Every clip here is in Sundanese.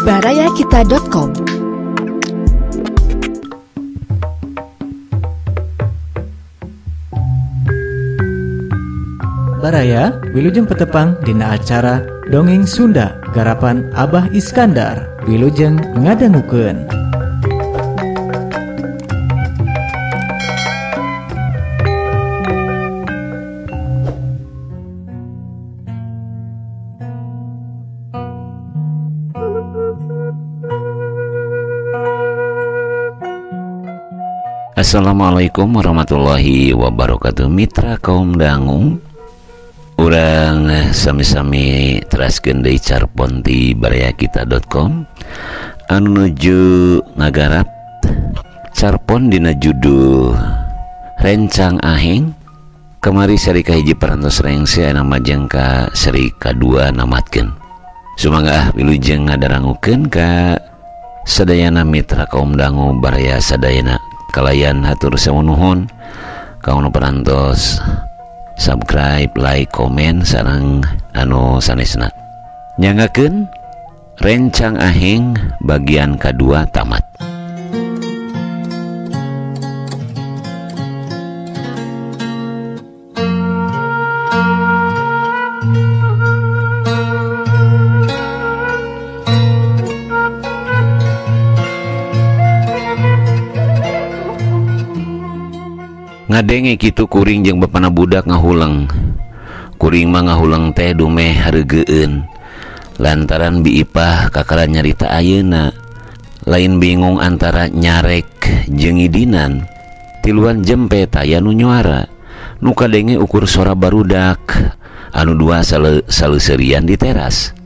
Barayakita.com. Baraya wilujeng petepang dina acara Dongeng Sunda garapan Abah Iskandar wilujeng ngadangukeun. Assalamualaikum warahmatullahi wabarakatuh, mitra kaum dangu. Urang sami-sami teraskeun deui carpon ti barayakita.com anu nuju ngagarap carpon dina judul Rencang Aheng. Kamari seri kahiji parantos rengse anu majeng ka seri kadua namatkeun. Sumangga wilujeng ngadarangukeun ka sadayana mitra kaum dangu baraya sadayana. Kalayan hatur sewu nuhun ka nu parantos subscribe, like, komen sareng anu sanesna. Nyangakeun Rencang Aheng bagian kadua tamat. Ngadenge kitu kuring jeung bapana budak ngahuleng. Kuring mah ngahuleng teh dumeh hareugeun lantaran Bi Ipah kakara nyarita ayeuna. Lain bingung antara nyarek jeung ngidinan. Tiluan jempe taya nu nyuara. Nu kadenge ukur sora barudak anu dua saleuserian di teras.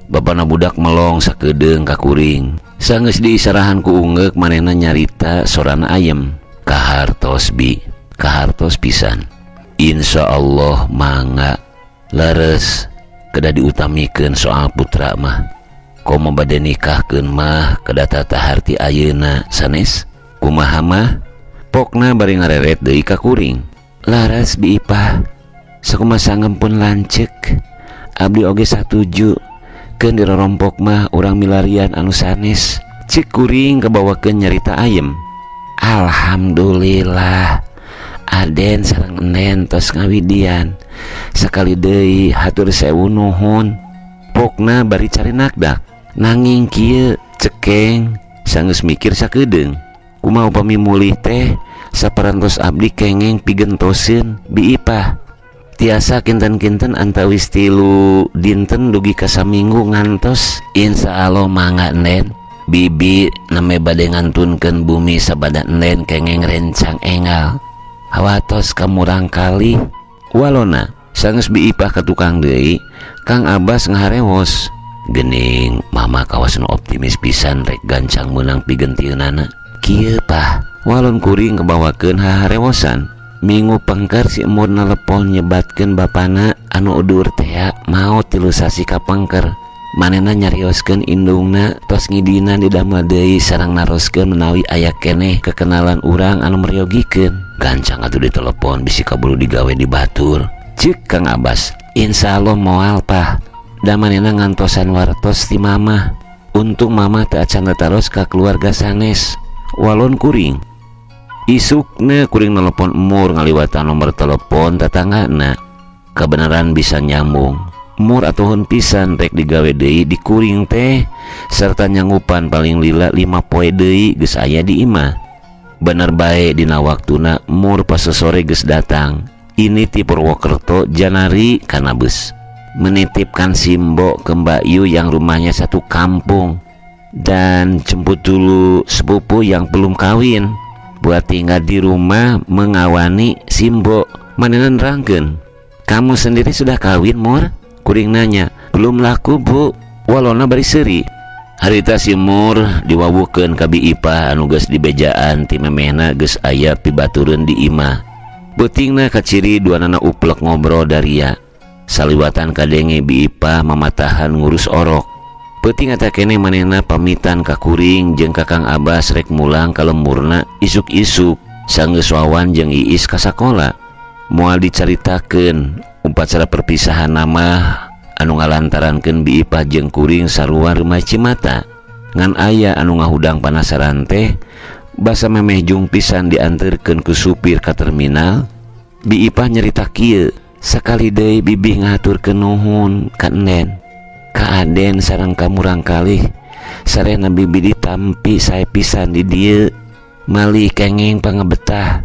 Bapana budak melong sakedeung ka kuring. Sanggeus diisarahan ku ungeuk manehna nyarita sorana ayem. Kahartos bi, kahartos pisan. Insya Allah mangga leres kedah diutamikeun soal putra mah. Komo bade nikahkeun mah kedah tata harti ayeuna sanes. Kumaha mah pokna bari ngareret deui ka kuring. Laras Bi Ipah sakumaha sangempun lanceuk. Abdi oge satuju keun dirorompok mah urang milarian anu sanes. Cik kuring kabawakeun nyarita ayem. Alhamdulillah Aden sareng enen tos ngawidian. Sakali deui hatur sewu nuhun. Pokna bari cari nakdak. Nanging kieu cekeng sanggeus mikir sakedeung. Kumaha upami mulih teh saparantos abdi kengeng pigentoseun Bi Ipah. Tiasa kinten-kinten antawis 3 dinten dugi ka saminggu ngantos. Insya Allah mangga enen. Bibi name bade ngantunkeun bumi sabada enen kengeng rencang engal. Hawatos ka murang kali. Walona sanggeus Bi Ipah ka tukang deui, Kang Abbas ngaharewos. Gening mama kawas nu optimis pisan rek gancang meunang pigentieunana. Kieu pah, walon kuring kabawakeun haharewosan. Minggu pengker si emur nelepon nyebatkeun bapana anu udur tea maot 3 sasi ka pengker. Manehna nyarioskeun indungna tos ngidinan didamel deui sareng naroskeun menawi aya keneh kekenalan urang anu meryogikeun. Gancang atuh ditelepon bisi kaburu digawe di batur. Cek Kang Abbas, insya Allah moal pah. Da manehna ngantosan wartos ti mamah. Untung mamah teu acan taros ka keluarga sanes. Walon kuring. Isukna kuring nelepon emur ngaliwatan nomor telepon tetanggana. Kebenaran bisa nyambung. Mur atuhun pisan rek digawe deui di kuring teh serta nyanggupan paling lila 5 poe deui geus aya di imah. Bener bae dina waktuna mur pas sore geus datang. Ini ti Purwokerto Janari kana beus. Menitipkan Simbo ke Mbak Yu yang rumahnya satu kampung dan jemput dulu sepupu yang belum kawin buat tinggal di rumah mengawani Simbo. Manehna nerangkeun, kamu sendiri sudah kawin mur? Kuring nanya, belum laku bu. Walona bari seuri. Harita si mur diwawukeun ka Bi Ipah anu geus dibejaan ti memehna geus aya pibatureun di imah. Beutingna kaciri duanana uplek ngobrol daria. Saliwatan kadenge Bi Ipah mamatahan ngurus orok. Peuting eta keneh manehna pamitan ka kuring jeung ka Kang Abbas rek mulang ka lemburna isuk-isuk sanggeus Wawan jeung Iis ka sakola. Moal dicaritakeun upacara perpisahan nama anu ngalantarankeun Bi Ipah jeung kuring sarua remaji mata. Ngan aya anu ngahudang panasaran teh basa memeh jung pisan dianterkeun ku supir ka terminal. Bi Ipah nyerita kieu, sakali deui bibih ngahaturkeun nuhun ka Enden, ka Aden sareng ka murangkalih. Sarena bibi ditampi sae pisan di dieu, malih kengeng pangebetah.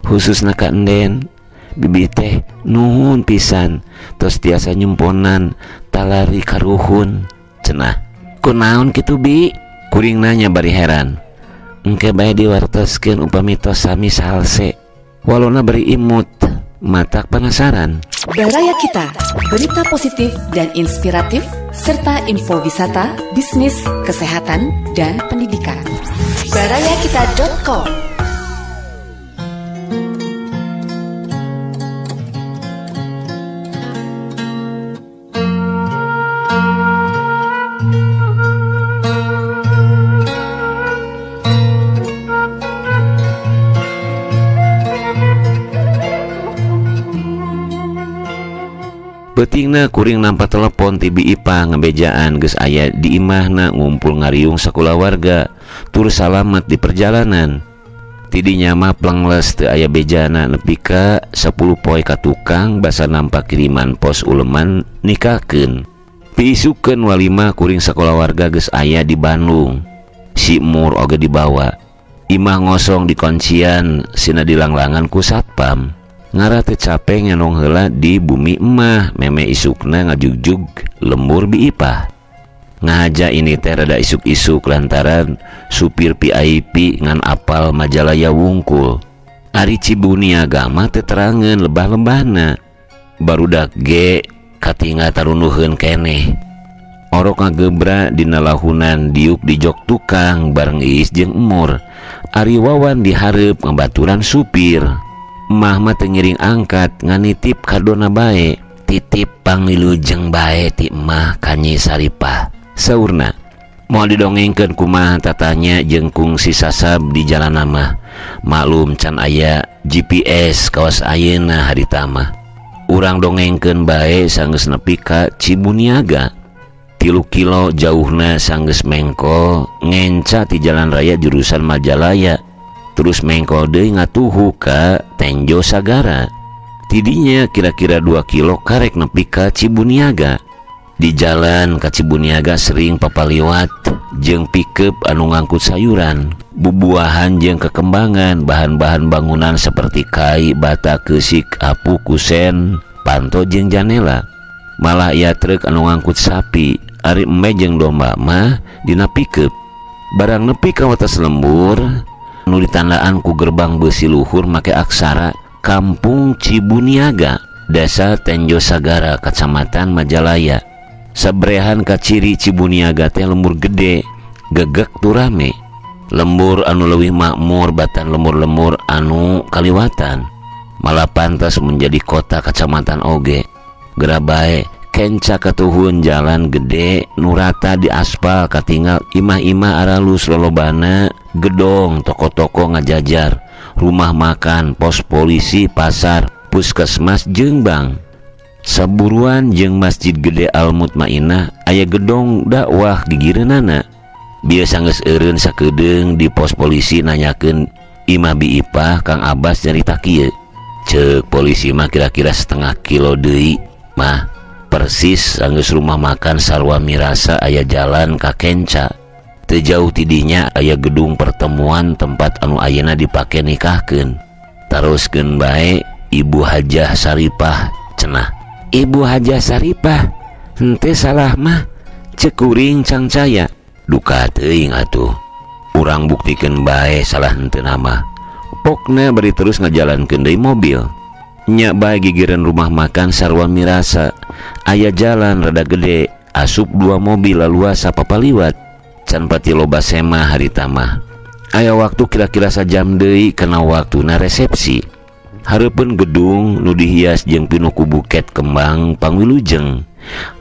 Khususna ka Enden, bibi teh nuhun pisan tos tiasa nyumponan talari karuhun cenah. Kunaon kitu bi? Kuring nanya bari heran. Engke bae diwartoskeun upami tos sami salse. Walona beri imut, matak penasaran. Baraya Kita, berita positif dan inspiratif, serta info wisata, bisnis, kesehatan, dan pendidikan. Barayakita.com. Peutingna kuring nampa telepon ti Bi Ipah ngebejaan geus aya di imahna ngumpul ngariung sakulawarga tur salamet di perjalanan. Tidinya mah plengles teu aya bejana nepi ka 10 poe ka tukang basa nampa kiriman pos uleman nikahkeun. Piisukeun walima kuring sakulawarga geus aya di Bandung. Si Mur oge dibawa. Imah ngosong di kuncian sina dilanglangan ku satpam. Ngarah teu cape ngenong heula di bumi emah meme isukna ngajugjug lembur Bi Ipah. Ngahaja ini teh rada isuk-isuk lantaran supir VIP ngan apal Majalaya wungkul. Ari Cibuniaga mah teu terangeun lebah-lebahna. Barudak ge katinggal tarunduheun keneh. Orok ngagebra dina lahunan diuk di jok tukang bareng Iis jeung Emur. Ari Wawan dihareup ngabaturan supir. Mah mah teu ngiring angkat nganitip kadona bae. Titip pangilujeng bae ti emah ka Nyi Saripah. Saurna moal didongengkeun kumaha tatanya jeung kungsi sasab di jalan mah. Maklum can aya GPS kawas ayeuna harita mah. Urang dongengkeun bae sanggeus nepi ka Cibuniaga. 3 kilo jauhna sanggeus mengkol ngenca ti jalan raya jurusan Majalaya. Terus mengkol deui ngatuhu ka Tenjo Sagara. Tidinya kira-kira 2 kilo karek nepi ka Cibuniaga. Di jalan ka Cibuniaga sering papaliwat jeung pickup anu ngangkut sayuran, bubuahan jeung kekembangan bahan-bahan bangunan seperti kai, bata, keusik, apu, kusen, panto jeung janela. Malah ia truk anu ngangkut sapi, ari embe jeung domba mah dina pickup. Barang nepi ka wates lembur nu ditandaan ku gerbang beusi luhur make aksara Kampung Cibuniaga, Desa Tenjo Sagara, Kecamatan Majalaya. Sabrehan kaciri Cibuniaga teh lembur gede, gegek turame. Lembur anu leuwih makmur batan lembur-lembur anu kaliwatan. Malah pantas menjadi kota kecamatan oge. Geura bae kenca katuhun jalan gede nurata di aspal katinggal imah-imah aralus lolobana, gedong toko-toko ngajajar, rumah makan, pos polisi, pasar, puskesmas jeung bank. Saburuan jeung Masjid Gede Al Mutmainah aya gedong dakwah gigireunana. Biasa geus eureun sakedeung di pos polisi nanyakeun imah Bi Ipah, Kang Abbas nyarita kieu. Ceuk polisi mah kira-kira setengah kilo deui mah. Persis anggeus rumah makan Sarwa Mirasa aya jalan ka Kenca. Teu jauh tidinya aya gedung pertemuan tempat anu ayeuna dipake nikahkeun. Taroskeun bae Ibu Hajah Saripah cenah. Ibu Hajah Saripah henteu salah mah, ceuk kuring cangcaya. Duka teuing atuh. Urang buktikeun bae salah henteu mah. Pokna bari terus ngajalankeun deui mobil. Nya bae gigireun rumah makan Sarwa Mirasa aya jalan rada gede, asup 2 mobil laluasa papaliwat. Can pati loba sema harita mah. Aya waktu kira-kira sajam deui kana waktuna resepsi. Hareupeun gedung nu dihias jeung pinuh ku buket kembang pangwilujeng.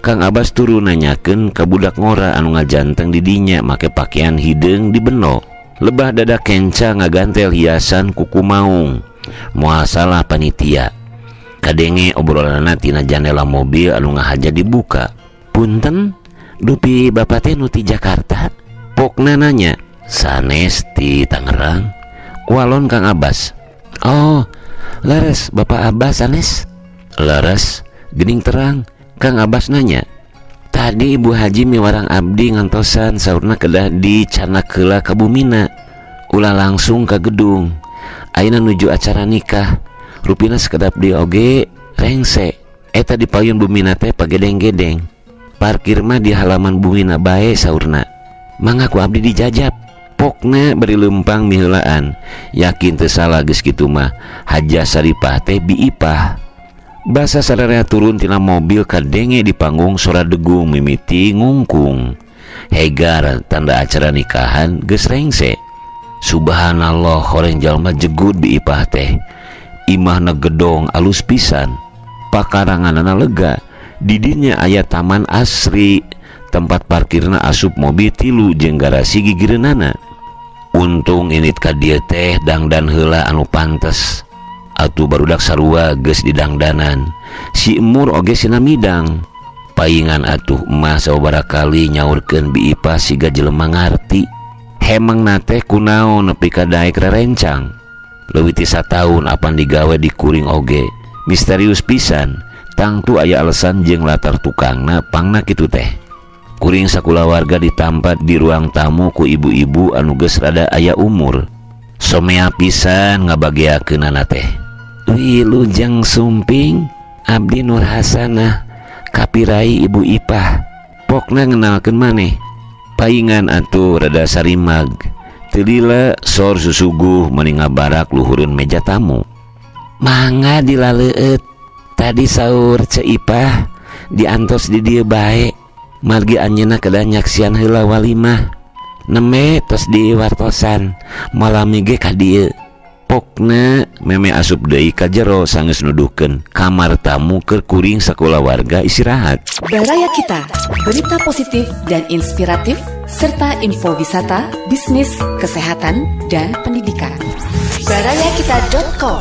Kang Abbas turun nanyakeun ka budak ngora anu ngajanteng di dinya make pakaian hideung di beno. Lebah dada kenca ngagantel hiasan kuku maung. Moal salah panitia. Kadenge obrolanna tina jandela mobil anu ngahaja dibuka. Punten, dupi bapak teh nu ti Jakarta? Pokna nanya, sanes ti Tangerang. Walon Kang Abbas. Oh, leres Bapak Abbas sanes? Leres, gening terang. Kang Abbas nanya, tadi Ibu Haji miwarang abdi ngantosan saurna kedah di canak heula ka bumina, ulah langsung ka gedung. Ayeuna nuju acara nikah, rupina sekedap di oge rengse. Eta di payun bumina teh pagedeng-gedeng. Parkir mah di halaman bumina bae saurna. Mangga ku abdi dijajab. Pokna beri lempang miheulaan. Yakin teu salah geus kitu mah. Hajah Saripah teh Bi Ipah. Basa sararea turun tina mobil kadenge di panggung sora degung mimiti ngungkung. Hegar tanda acara nikahan geus rengse. Subhanallah, horeng jalma jegud Bi Ipah teh. Imahna gedong alus pisan. Pakaranganana lega. Didinya aya taman asri, tempat parkirna asup mobil tilu jeung garasi gigireunana. Untung init ka dieu teh dangdan heula anu pantes. Atuh barudak sarua geus didangdanan. Si Emur oge sina midang. Paingan atuh emak sababaraha kali nyaurkeun Bi Ipah siga jelema ngarti. Hemangna teh kunaon nepi ka daek rerencang. Leuwih ti sataun apan digawe di kuring oge. Misterius pisan. Tangtu aya alasan jeung latar tukangna pangna kitu teh. Kuring sakulawarga ditampat di ruang tamu ku ibu-ibu anu geus rada aya umur. Somea pisan ngabageakeunana teh. Wilujeng sumping abdi Nur Hasanah kapirai Ibu Ipah. Pokna ngenalkeun maneh. Paingan atuh rada sarimag. Teu lila sor susuguh meuni ngabarak luhureun meja tamu. Mangga dilaleueut. Tadi saur Ceu Ipah diantos di dieu bae. Margi anjeunna kedah nyaksian heula walimah. Neme tos diwartosan malami ge ka dieu. Pokna meme asup deui ka jero sanggeus nuduhkeun kamar tamu keur kuring sakulawarga istirahat. Baraya Kita, berita positif dan inspiratif serta info wisata, bisnis, kesehatan, dan pendidikan. Barayakita.com.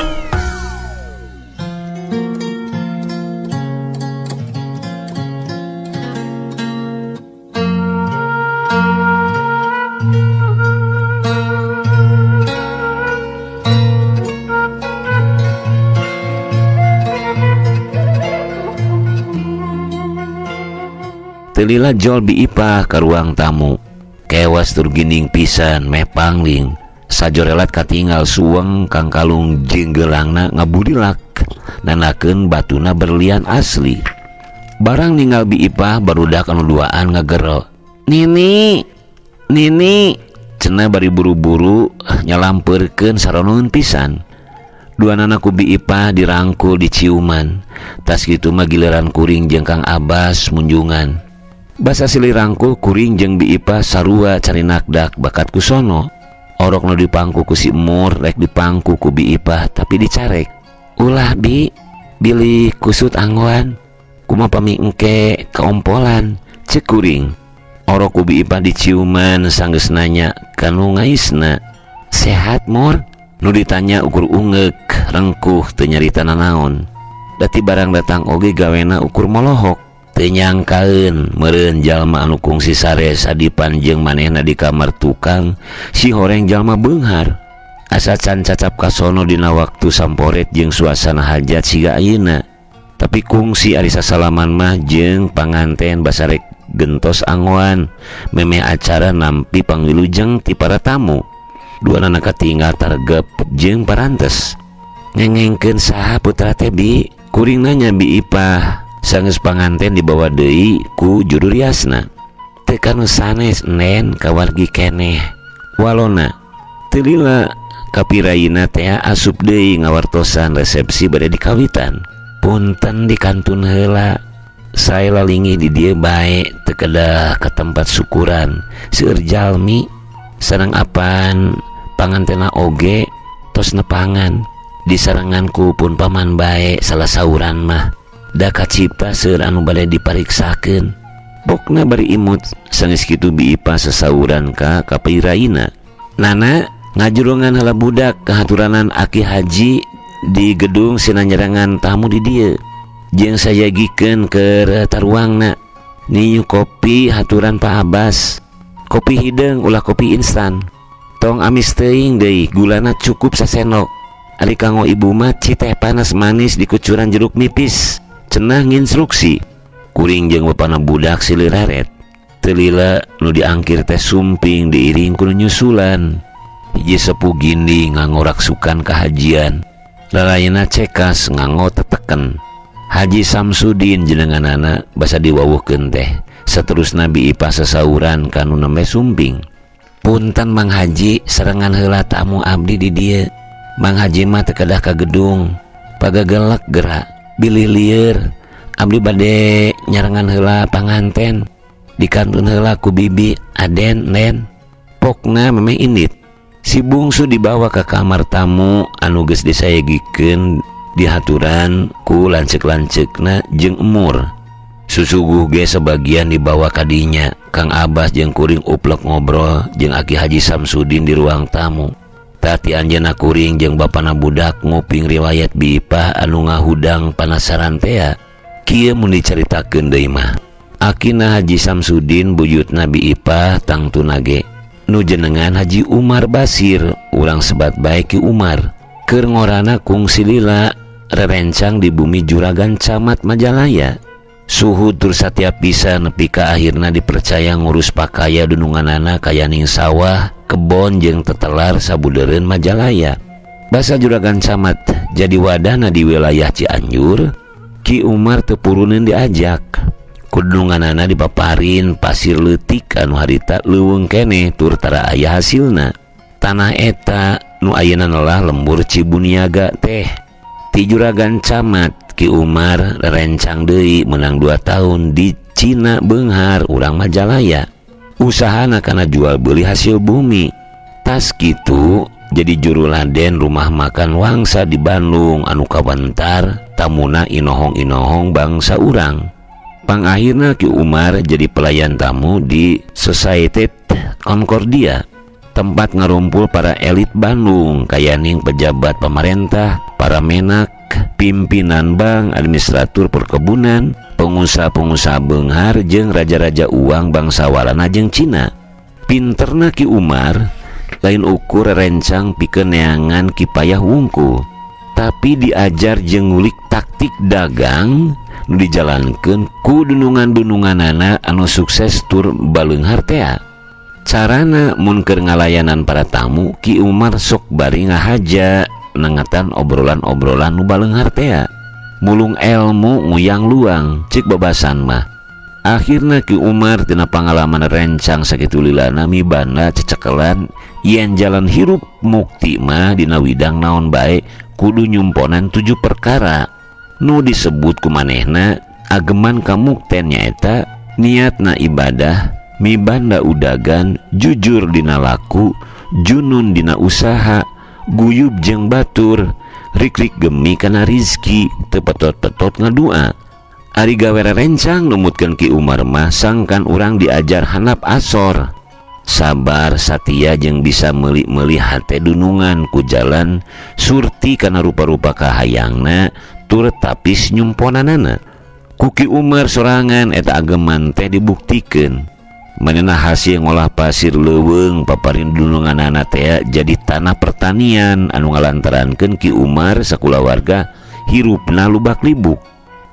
Telila jol Bi Ipah ke ruang tamu. Kewas tur gining pisan meh pangling. Sajorelat katinggal suweng kang kalung jeung geulangna ngaburilak. Nanakeun batuna berlian asli. Barang ninggal Bi Ipah barudak anu duaan ngagero. Nini, Nini, cenah bari buru-buru nyalampeurkeun saronoeun pisan. Duanana ku Bi Ipah dirangkul diciuman. Tas kitu mah giliran kuring jeung Kang Abbas munjungan. Basa silih rangkul kuring jeung Bi Ipah sarua cari nakdak bakat ku sono. Orok nu dipangku ku si Emur rek dipangku ku Bi Ipah tapi dicarek. Ulah Bi, bilih kusut anggoan. Kumaha pami engke keompolan cek kuring. Orok ku Bi Ipah diciuman sanggeus nanya kanu ngaisna. Sehat Mur? Nu ditanya ukur ungeuk rengkuh teu nyarita nanaon. Dati barang datang oge gawena ukur molohok. Teu nyangkaeun meureun jalma anu kungsi sare sadipan jeung manehna di kamar tukang si horeng jalma beunghar. Asa can cacap kasono dina waktu samporet jeung suasana hajat siga ayeuna. Tapi kungsi ari sasalaman mah jeung panganten basarek gentos anggoan memeh acara nampi pangwilujeng ti para tamu. Duanana katinggal targep jeung parantes. Ngengengkeun saha putra teh Bi? Kuring nanya Bi Ipah. Sanggeus panganten dibawa deui ku juru riasna. Teu kanu sanes nen kawargi keneh. Walona teu lila kapiraina teh asup deui ngawartosan resepsi bade dikawitan. Punten di kantun heula. Sae lalingih di dieu bae teu kedah ka tempat syukuran. Seueur jalmi sareng apan pangantena oge tos nepangan. Disarenganku pun paman bae salah sauran mah. Da kacipta seueur anu bade dipariksakeun. Pokna bari imut sanggeus kitu Bi Ipah sasauran ka kapiraina. Nana ngajurungan heula budak kahaturanan Aki Haji di gedung sina nyerangan tamu di dieu. Jeung sayagikeun keur taruangna. Niu kopi haturan Pak Abbas. Kopi hideung ulah kopi instan. Tong amis teuing deui, gulana cukup sasendok. Ari kanggo ibu mah citeh panas manis dikucuran jeruk nipis. Cenah nginstruksi. Kuring jeung bapana budak silih raret. Teu lila nu diangkir teh sumping diiring ku nu nyusulan. Hiji sepuh gindi nganggo raksukan kahajian. Lalayana cekas nganggo teteken. Haji Samsudin jenenganana basa diwawuhkeun teh. Saterusna Bi Ipah sasauran ka nu nembe sumping. Punten Mang Haji, serengan heula tamu abdi di dieu. Mang Haji mah teu kedah ka gedung. Pagagelek geura, bilih lieur. Abdi bade nyarengan heula panganten. Dikantun heula ku bibi, aden, nen. Pokna memeh indit. Si bungsu dibawa ke kamar tamu anu geus disayegikeun dihaturan ku lanceuk-lanceukna jeung emur. Susuguh ge sebagian dibawa kadinya. Kang Abbas jeung kuring uplek ngobrol jeung Aki Haji Samsudin di ruang tamu. Tati anjeunna kuring jeung bapana budak nguping riwayat Bi Ipah anu ngahudang panasaran tea. Kieu mun dicaritakeun deui mah. Akina Haji Samsudin buyutna Bi Ipah tangtuna ge. Nu jenengan Haji Umar Basir, urang sebat bae Ki Umar. Keur ngorana kungsi lila rerencang di bumi Juragan Camat Majalaya. Suhu tur satiap bisa nepi ka akhirna dipercaya ngurus pakaya dununganana kayaning sawah, kebon jeung tetelar sabudeureun Majalaya. Basa Juragan Camat jadi wadahna di wilayah Cianjur, Ki Umar teu puruneun diajak. Kudunganana dipaparin pasir leutik anu harita leuweung keneh tur tara aya hasilna. Tanah eta nu ayeuna nelah lembur Cibuniaga teh. Ti Juragan Camat Ki Umar rerencang deui menang 2 tahun di Cina beunghar urang Majalaya. Usahana kana jual beli hasil bumi. Tas kitu jadi juru laden rumah makan Wangsa di Bandung anu kawentar tamuna inohong-inohong bangsa urang. Pangakhirna Ki Umar jadi pelayan tamu di Society Concordia, tempat ngarumpul para elit Bandung kayaning pejabat pemerintah, para menak, pimpinan bank, administratur perkebunan, pengusaha-pengusaha beunghar jeung raja-raja uang bangsa Walanda jeung Cina. Pinterna Ki Umar lain ukur rencang pikeun neangan kipayah wungkul, tapi diajar jeung ngulik taktik dagang nu dijalankeun ku dunungan-dununganana anu sukses tur baleunghar tea. Carana mun keur ngalayanan para tamu, Ki Umar sok bari ngahaja nengatan obrolan-obrolan nu baleunghar tea. Mulung elmu nguyang luang cik babasan mah. Akhirna Ki Umar tina pangalaman rencang sakitu lilana mibanda cecekelan yen jalan hirup mukti mah dina widang naon bae kudu nyumponan 7 perkara nu disebut kumanehna ageman kamukten nyaeta niatna ibadah, mibanda udagan, jujur dina laku, junun dina usaha, guyub jeung batur, rik-rik gemi kana rizki, teu petot-petot ngadua. Ari gawe rerencang numutkeun Ki Umar mah sangkan urang diajar handap asor, sabar, satia jeung bisa meuli-meuli hate dunungan ku jalan surti kana rupa-rupa kahayangna tur tapis nyumponanana. Ku Ki Umar sorangan eta ageman teh dibuktikeun. Manehna hasil ngolah pasir leuweung paparin dununganana teh jadi tanah pertanian anu ngalantarankeun Ki Umar sakulawarga hirupna lubak libuk.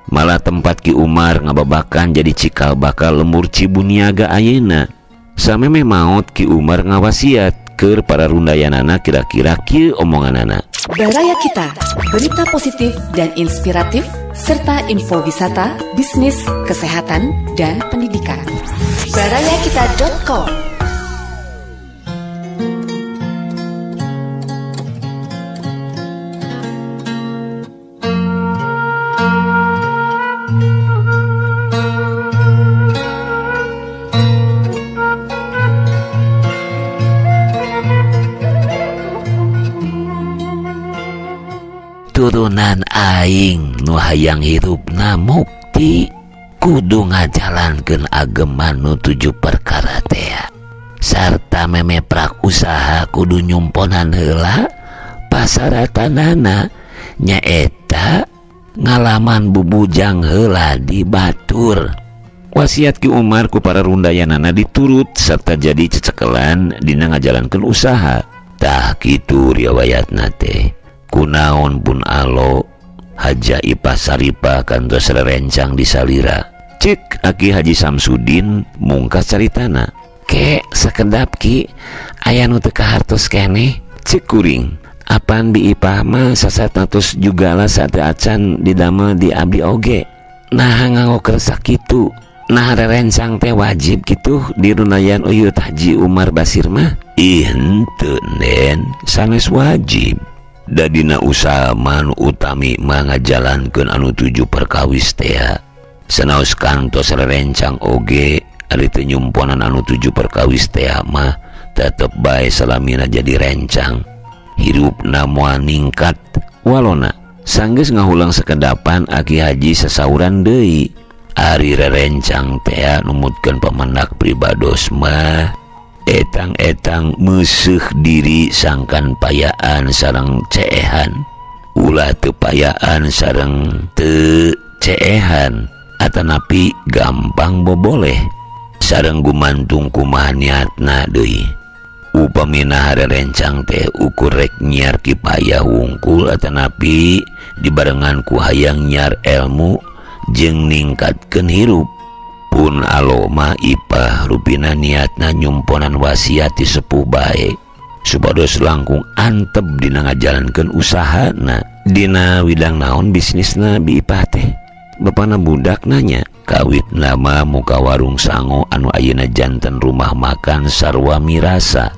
Malah tempat Ki Umar ngababakan jadi cikal bakal lembur Cibuniaga ayeuna. Samemeh maot Ki Umar ngawasiat keur para rundayanana kira-kira kieu omonganana. Baraya Kita, berita positif dan inspiratif serta info wisata, bisnis, kesehatan, dan pendidikan. Barayakita.com. Turunan aing nu hayang hirupna mukti kudu ngajalankeun ageman nu 7 perkara teh sarta memeprak usaha kudu nyumponan heula pasaratanana nyaeta ngalaman bubujang heula di batur. Wasiat Ki Umar ku para rundayanana diturut serta jadi cecekelan dina ngajalankeun usaha. Tah kitu riwayatna teh. Kunaon pun alo Haja Ipah Saripah kantos rerencang di salira. Cek Aki Haji Samsudin mungkas caritana. Ke sakedap Ki aya nu teu kahartos keneh. Cek kuring. Apan Bi Ipah mah sasatna tos jugala sate acan didamel di abdi oge. Nah nganggo kersa kitu. Nah rerencang teh wajib kitu di rundayan Uyut Haji Umar Basir mah. Ih henteu Nen, sanes wajib. Da dina usaha mah nu utami mah ngajalankeun anu tujuh perkawis teh. Sanaos kantos rerencang oge ari teu nyumponan anu tujuh perkawis teh mah tetep bae salamina jadi rencang. Hirupna moal ningkat walona. Sanggeus ngahulang sekedapan Aki Haji sasauran deui. Ari rerencang teh numutkeun pamendak pribados mah etang-etang meuseuh diri sangkan payaan sareng ceehan. Ulah teu payaan sareng teu ceehan atanapi gampang boboleh sareng gumantung kumaha niatna deui. Upamina rerencang teh ukur rek nyiar kipayah wungkul atanapi dibarengan ku hayang nyiar ilmu jeung ningkatkeun hirup. Pun aloma Ipah rupina niatna nyumponan wasiat ti sepuh bae supados langkung antep dina ngajalankeun usahana. Dina widang naon bisnisna Bi Ipah teh? Bapana budak nanya. Kawit nama muka warung sango anu ayeuna janten rumah makan sarwa mirasa.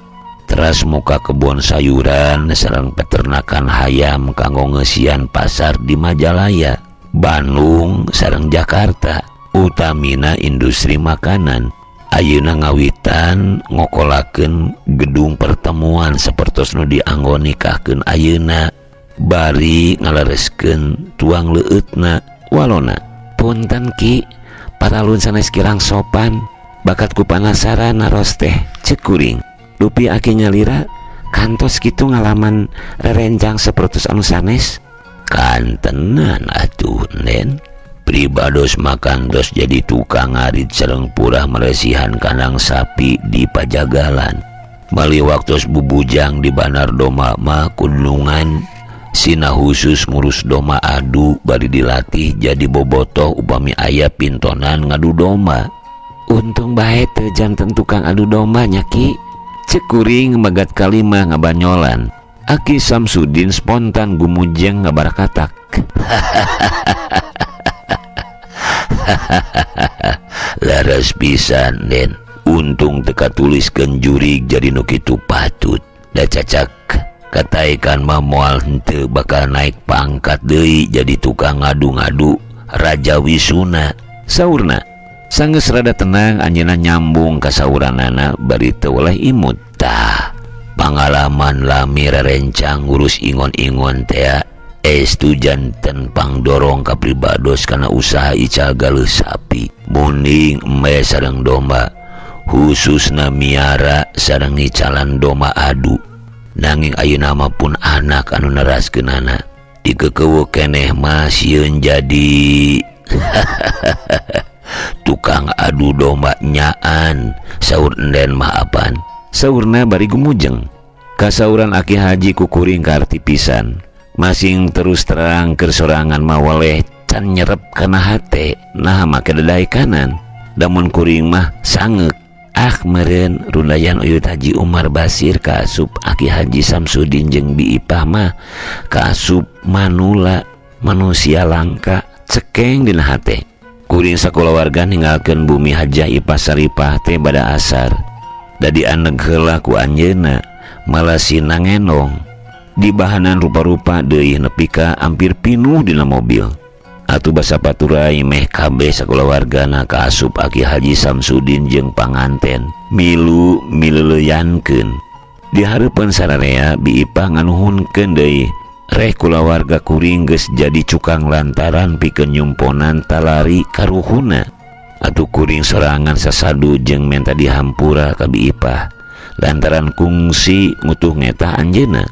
Teras muka kebon sayuran sareng peternakan hayam kanggo ngeusian pasar di Majalaya, Bandung sareng Jakarta. Utamina industri makanan. Ayeuna ngawitan ngokolakeun gedung pertemuan sapertos nu dianggo nikahkeun ayeuna bari ngalereskeun tuang leueutna walona. Punten Ki, paralun sanes kirang sopan bakat ku panasaran naros teh. Cek kuring. Dupi aki nyalira kantos kitu ngalaman rerencang sapertos anu sanes. Kantenan atuh Nen. Pribados makantos jadi tukang ngarit sareng purah meresihan kandang sapi di Pajagalan. Mali waktos bubujang di Banar Doma mah kudungan sina khusus ngurus doma adu bari dilatih jadi bobotoh upami aya pintonan ngadu doma. Untung bae teu janten tukang adu domba nya Ki. Cek kuring magat kalimah ngabanyolan. Aki Samsudin spontan gumujeng ngabarakatak. Laras pisan Den. Untung teka tuliskeun jurig jadi nu kitu patut. Da cacak kataekan mah moal henteu bakal naik pangkat deui jadi tukang ngadu-ngadu Raja Wisuna. Saurna sanggeus rada tenang anjeunna nyambung ka sauranana bari teu weleh imut. Tah pangalaman lami rerencang ngurus ingon-ingon tea estu janten pangdorong ka pribados kana usaha ical galeuh sapi munding embe sareng domba khususna miara sareng ngicalan domba adu. Nanging ayeuna mah pun anak anu neraskeunana dikekeueuh keneh mah sieun jadi tukang adu domba nyaan. Saur Enden mah apan? Saurna bari gumujeng. Kasauran Aki Haji kukuring karti pisan. Masing terus terang keur sorangan mah weleh can nyerep kana hate. Nah make deday kanan. Damun kuring mah sangeuk. Ah meureun rundayan Uyut Haji Umar Basir kaasup Aki Haji Samsudin jeung Bi Ipah mah kaasup manula manusia langka cekeng dina hate. Kuring sakulawarga ninggalkeun bumi Hajah Ipah Saripah teh bada asar. Dadi aneg heula ku anjeunna malah sina ngenong. Di bahanan rupa-rupa deui nepi ka hampir pinuh dina mobil. Atuh basa paturai meh kabeh sakulawargana kaasup Aki Haji Samsudin jeung panganten milu mileuleyankeun. Di hareupeun sararea Bi Ipah nganuhunkeun deui reh kulawarga kuring geus jadi cukang lantaran pikeun nyumponan talari karuhuna. Atuh kuring sorangan sasadu jeung menta dihampura ka Bi Ipah lantaran kungsi ngutuh ngetah anjeunna.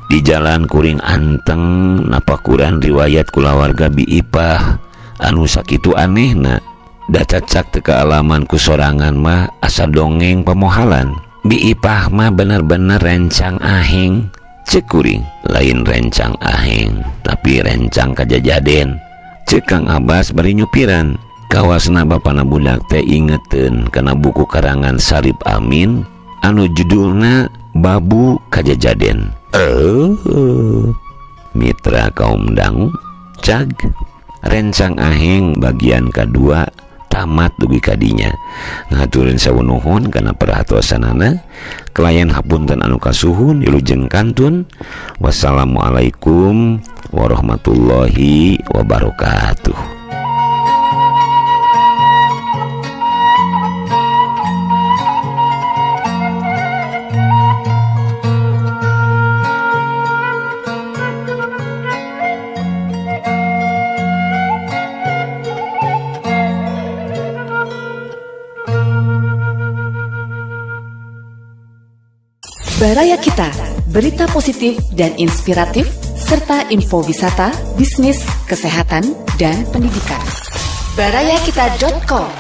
Di jalan kuring anteng napakuran riwayat kulawarga Bi Ipah anu sakitu anehna. Da cacak teu kaalaman ku sorangan mah asa dongeng pamohalan. Bi Ipah mah bener-bener rencang aheng. Cek kuring lain rencang aheng tapi rencang kajajaden. Cek Kang Abbas bari nyupiran. Kawasna bapana budak teh ingeteun kana buku karangan Sarip Amin anu judulna Babu Kajajaden. Mitra kaum dangu cag rencang aheng bagian kedua tamat dugi kadinya. Ngaturin sewu nuhun kana perhatosanana. Kelayan hapunten anu kasuhun wilujeng kantun. Wassalamualaikum warahmatullahi wabarakatuh. Baraya Kita, berita positif dan inspiratif, serta info wisata, bisnis, kesehatan, dan pendidikan. Barayakita.com.